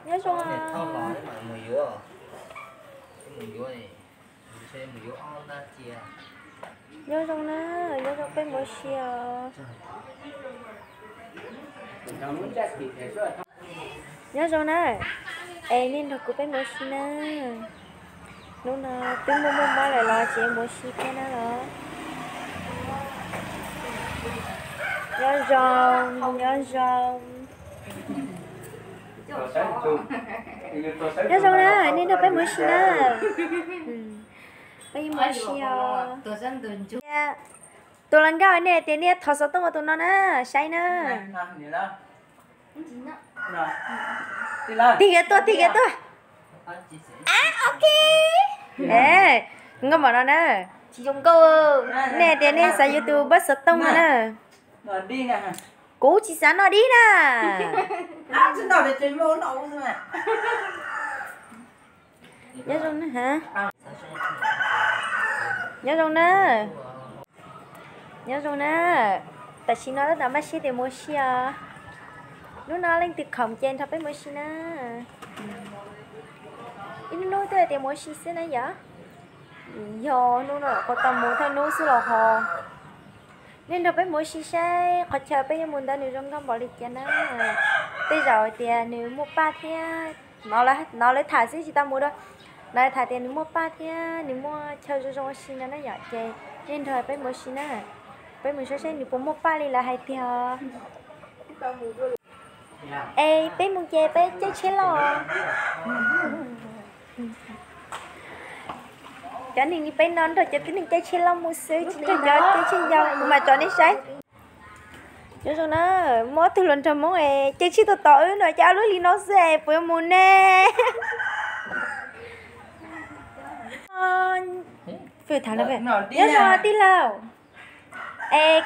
Nyob zoo, nyob zoo na, nyob zoo peb mus ua si os. Nyob zoo na, es nej nrog kuv peb mus ua si na. Hnub no twb muaj muaj mob lawm los tseem mus ua si thiab na los. Nyob zoo, nyob zoo. Nyob zoo na, nej nrog peb mus ua si na. Peb mus ua si os. Tus hluas nkauj, nej tias nej thov xov tooj ua tus no na, saib na. Tig kiag tuaj, tig kiag tuaj. Ok. Nkauj npaum no na. Nej tias nej xav yuav tus npawb xov tooj no na. Kuv tsis xav noj dib na. Nyob zoo na. Nyob zoo na. Nyob zoo na. Tam sim no tab tom npaj siab tias mus ua si os. Hnub no leej twg khoom ces nrog peb mus ua si na. Ib hnub twb hais tias mus ua si xwb na yom. Yog hnub no kuv tau mus thawj hnub xwb los ho. Nej nrog peb mus ua si saib qhov chaw peb yuav mus ntawd nws zoo nkauj npaum li cas na. Tej zaum tias nws muaj paj thiab. Hnov lawv tham xwb tsis tau mus dua. Hnov lawv tham tias nws muaj paj thiab nws muaj chaw zoo zoo ua si no na yom, ces nej nrog peb mus ua si na. Peb mus saib saib nws puas muaj paj li lawv hais tiag. Es peb mus ces peb caij tsheb los. Cov neeg li peb no nrog cov tib neeg caij tsheb los mus xwb, tsis nrog cov caij tsheb yau, kuv mam tso nej saib. Nyob zoo na, muaj ob tug hluas nraug Hmoob es caij tsheb tau tom wb no, caij ob lub li no xwb es puas yuav mus ne? Nyob zoo tij laug. Es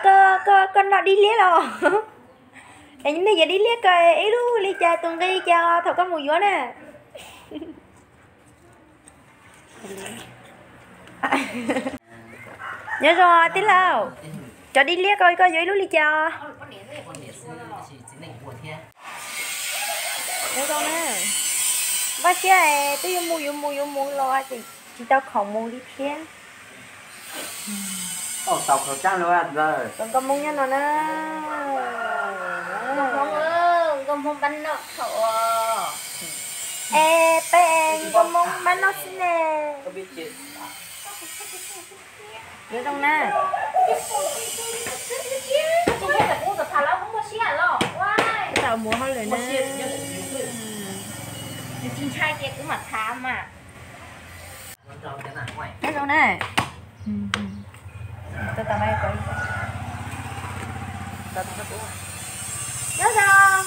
koj noj dib liab los? Es nej yuav dib liab ko ib lub li cas, tus nqi li cas thaum koj mus yuav na? Nyob zoo tij laug, cov dib liab ko koj yuav ib lub li cas? Nyob zoo na, npaj siab twb yuav mus yuav mus yuav mus los tsis tau khoom mus li thiab. Nkauj Hmoob nyob no na. Nkauj Hmoob, nkauj Hmoob npaj noj thaum. Es peb nkauj Hmoob npaj noj xwb ne. Nyob zoo na. Tau mus hauj lwm na. Tsis ntshai ces kuv mam tham mas. Nyob zoo na. Nyob zoo.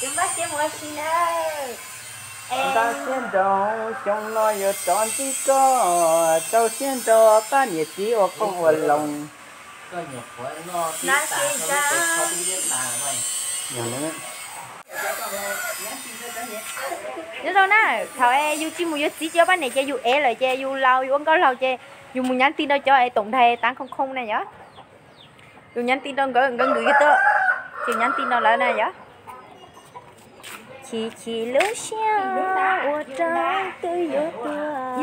Kuv npaj siab mus ua si na. Npaj siab nrog xyoo no yuav rov ntsib koj, rau siab nrog pab niam txiv ua qoob ua loo. Nyob zoo na, thaum yus tsis mus yuav txiv tsis yuav pab niam ces yus ev lawm ces yus laus yus ua nkauj laug ces yus mus nhắn tin rau cov es tổng đài tám không không na yom. Yus nhắn tin rau nkawd, nkawd nkwm yus tuaj, ces nhắn tin rau lawv na yom. Chim chim lub siab ua rau twb yuav tuag.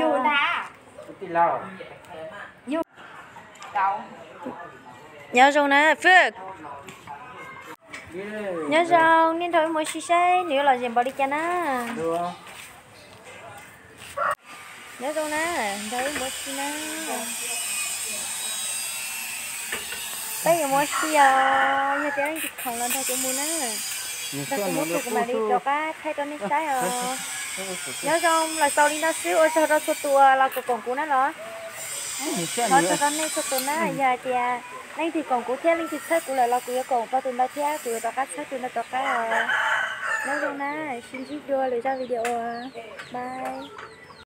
Nyob zoo na Fwj. Nyob zoo, nej nrog wb mus ua si saib nws yuav lom zem npaum li cas na. Nyob zoo na, nrog wb mus ua si na. Peb yuav mus ua si os, yog tias leej twg khoom los nrog kuv mus na. Nrog kuv mus kuv mam li rov qab thaij rau nej saib os. Nyob zoo, los xaus li no xwb, ua tsaug rau txhua tus uas los koom koom kuv na los. Thov txog rau nej txhua tus na, yog hais tias leej twg koom kuv thiab leej twg txhawb kuv lawm los kuv yuav koom rau tus ntawd thiab kuv yuav rov qab txhawb tus ntawd rov qab os. Nyob zoo na, sib ntsib dua lwm zaj video. Bye.